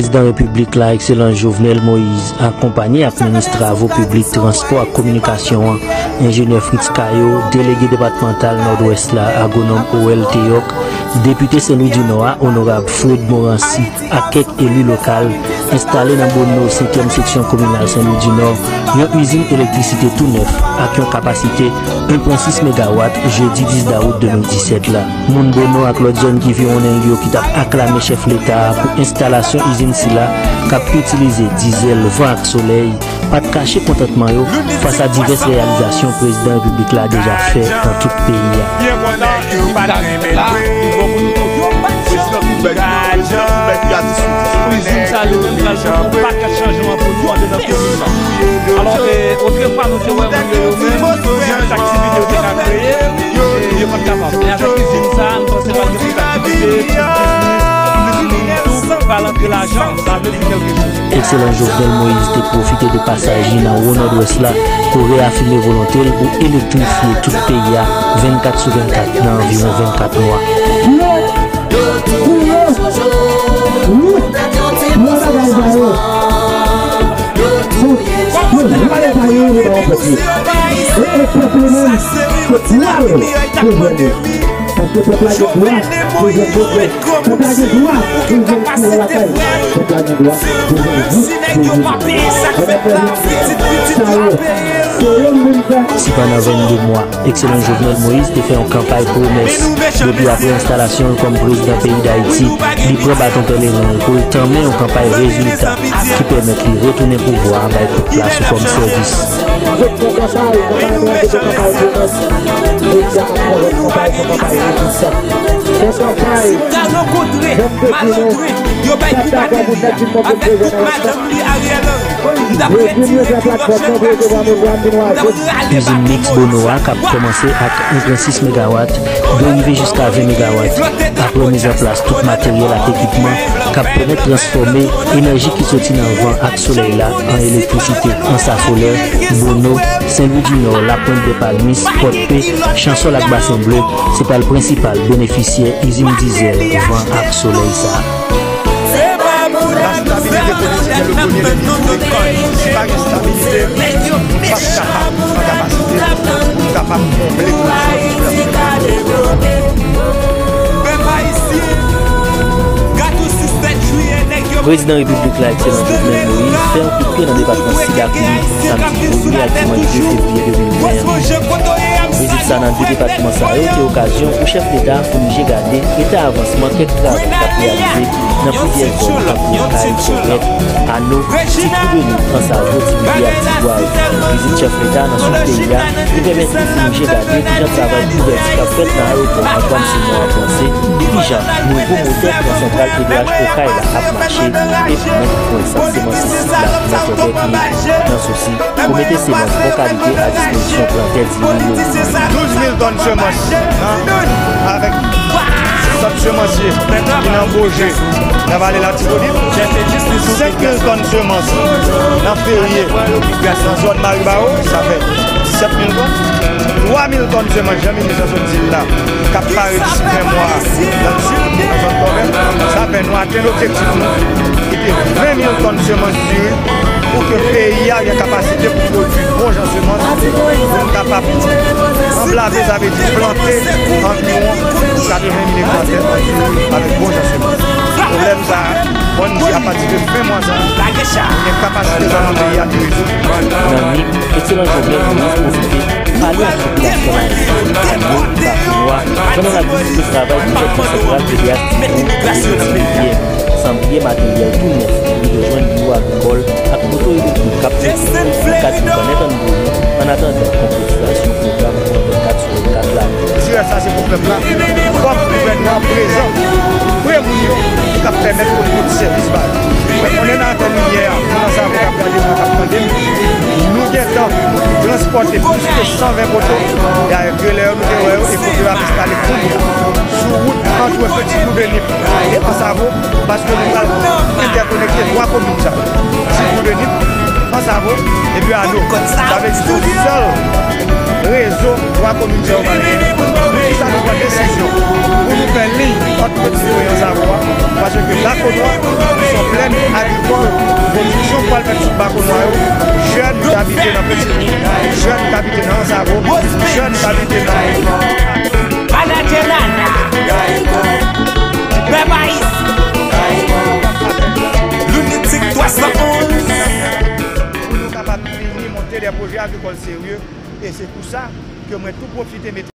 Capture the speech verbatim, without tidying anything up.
Prezidan Repiblik la, Ekselans Jovenel Moïse, akonpanye ak minis travo piblik, transpò ak kominikasyon an, enjenyè Fritz Caillot, delege depatmantal Nòdwès la, agwonòm Orel Théoc, depite Sen Lwi di Nò a, onorab Fred Morancy, ak kèk eli lokal, enstale nan Bonno, senkyèm seksyon kominal Sen Lwi di Nò, yon izin elektrisite tou nèf ak yon kapasite en pwen sis megawat, jedi dis dawout de mil disèt la. Moun Bonno ak lòt zòn ki viwonnen l yo ki t ap aklame chèf Leta a pou enstalasyon izin sila k ap itilize dizèl, van ak solèy, pa t kache kontantman yo fas a divès reyalizasyon prezidan repiblik la deja fè nan tout peyi a. Byen kontan e nou pa t la pou bon pou nou. Prezidan Trump bay, prezidan Trump bay pou y a disou. Izin sa li menm pral pote yon pakèt chanjman pou nou anndan komin nan. Alò, e, otrefwa nou te wè moun yo, yo menm, jan aktivite yo te ka kreye, e, yo pa t kapab. Men avèk izin sa, nou panse pral gen plis aktivite, plis biznis, plis moun tou pral antre lajan. Sa vle di kèlke chòz. Ekselans Jovenel Moïse te pwofite de pasaj li nan Wo Nòdwès la pou reyafime volonte l pou elektrifye tout peyi a vennkat sou vennkat nan anviwon vennkat mwa. Yo, pou yo, wi, mwen bagay sa yo. Bon, mwen bagay sa yo, mwen bagay sa yo. E, e pèp yo menm, se dwa yo pou jwenn yo. Paske pèp la gen dwa pou jwenn pwogrè. Pèp la gen dwa pou jwenn kay lakay. Pèp la gen dwa pou jwenn wout pou jwenn. Mwen mèt sa yo, se yo m vin fè. Sipandan vennde mwa, Ekselans Jovenel Moïse te fè yon kanpay pwomès. Depi apre enstalasyon l kòm prezidan peyi Dayiti, li pran baton pèleren l pou l tanmen yon kanpay rezilta ki pèmèt li retounen pouvwa a bay pèp la sou fòm sèvis. Jodi a kanpay, kanpay nou an se kanpay pwomès. Jodi a kanpay, kanpay, kanpay rezilta. Yon kanpay, jan m te di nou, sa dakò pou nèg vin monte pwojè nan Izin Mix Bono a k ap kòmanse ak en pwen sis megawat dwe rive jiska ven megawat. Apre mizanplas tout materyèl ak ekipman k ap pèmèt transfòme enèji ki soti nan van ak solèy la an elektrisite, Ansa Folè, Bono, Sen Lwi di Nò, Lapwent dè Palmis, Pòdpe, Chansòl ak Basen Ble se pral prensipal benefisyè izin dizèl, van ak solèy sa a. Lastabilite politik se le premye lennmi. Si pa gen stabilite, nou p ap kapab, nou p an kapasite pou kapab konble kondisyon pou pèp la. Prezidan Repiblik la, Ekselans Jovenel Moïse, fè yon kout pye nan depatman Sid ak Nip, samdi premye ak dimanch de fevriye de mil ven an. Vizit sa nan de depatman sa yo te okazyon pou chèf Leta a founi je gade eta avansman kèk travay k ap reyalize nan plizyè zòn, tankou Kay, Kòrèt, Ano, Ti Twou de Nip, Ansavo, Ti Bibye ak Ti Gwav. Vizit chèf Leta a nan sid peyi a te pèmèt li founi je gade kijan travay kouvèti k ap fèt nan ayewopò Antwàn Simon ap vanse, kijan nouvo motè pon santral eklaj Okay la ap mache, epi menm pwen sant semans sik la nan Kòrèt Nip. Nan sousi pou mete semans bon kalite a dispozisyon plantè diri yo. Douz mil tòn semans nan, avèk sant semansye ki nan Boje, nan Vale Latibonit. Senk mil tòn semans nan Ferye, nan zòn Maribawo, sa fè disèt mil tòn. Twa mil tòn semans, jan minis lan sot di l la, k ap pare disi fen mwa a nan Sid, nan zòn Kòrèt. Sa fè nou atenn objektif nou, ki te ven mil tòn semans diri, pou ke peyi a gen kapasite pou pwodui bon jan semans, pou n kapab anblave, sa vle di plante anviwon katreven mil ekta tè an diri avèk bon jan semans. Pwoblèm sa a, bon, m di apati de fen mwa sa a, gen kapasite sa nan peyi a te rezoud. Nan Nip, Ekselans Jovenel Moïse pwofite pale ak popilasyon la, Ano, Bafenwa, pandan l ap vizite travay pou fè pon santral T D H Ti Twou, Ti Rivyè. San bliye materyèl tou nèf, li te jwenn biwo agrikòl ak poto elektrik k ap pete nan kad li pwomèt an Bono, an atandan konkretizasyon pwogram vennkat sou vennkat la. Tiraj sa se pou pèp la. Fòk gouvènman an prezan, pre moun yo, ki ap pèmèt pou l pote sèvis ba yo. Mwen konnen nan afè limyè a, moun Ansavo k ap gade m, k ap tande m, nou gentan transpòte plis ke san ven poto, e avèk relè yo, nou te wè yo, e poto yo ap enstale kounye a sou wout ant Ti Twou de Nip e Ansavo, paske nou pral entèkonekte twa komin sa yo, Ti Twou de Nip, Ansavo, epi Ano. Sa vle di se yon sèl rezo twa komin sa yo pral gen. Nou di sa, nou pran desizyon pou nou fè liy Tout sitwayen Anzavo a, paske Bakonwa se yon plèn agrikòl, pwodiksyon pral fèt sou Bakonwa yo, jèn k abite nan Petibou, jèn k abite nan Anzavo, jèn k abite nan Manadjè Nana, Bèb Ayisyen, Lunitik twa san onz. Pou nou kapab vini monte de pwojè agrikòl serye, e se pou sa ke mwen tou pwofite mete